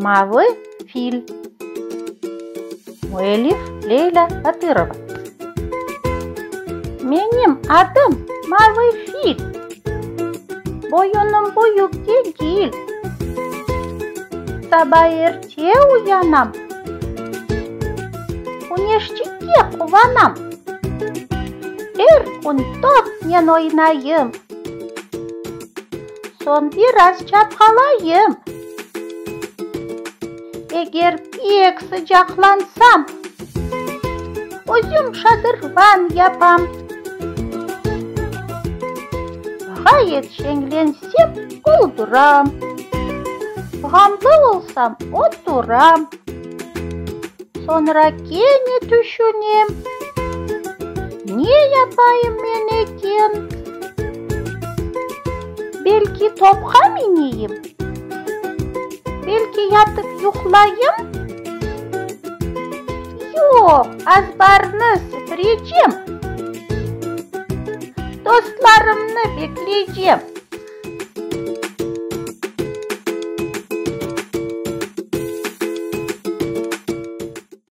Mavı fil. Müellif Leylâ Batırova. Menim adım Mavı fil. Boyunım büyük degil. Saba erte uyanam. Küneşçikke quvanam. Er kün topnen oynayım. Soñ biraz çapqalayım. Eger pek sıcaqlansam, özüm şadırvan yapam. Ğayet şeñlensem, qulduram. Ğamlı olsam, oturam. Soñra kene tüşünem, Ne yapayım men eken? Belki topqa mineyim? Belki yatıp yuqlayım? Yoq, azbarnı süpürecem, dostlarımnı bekleycem.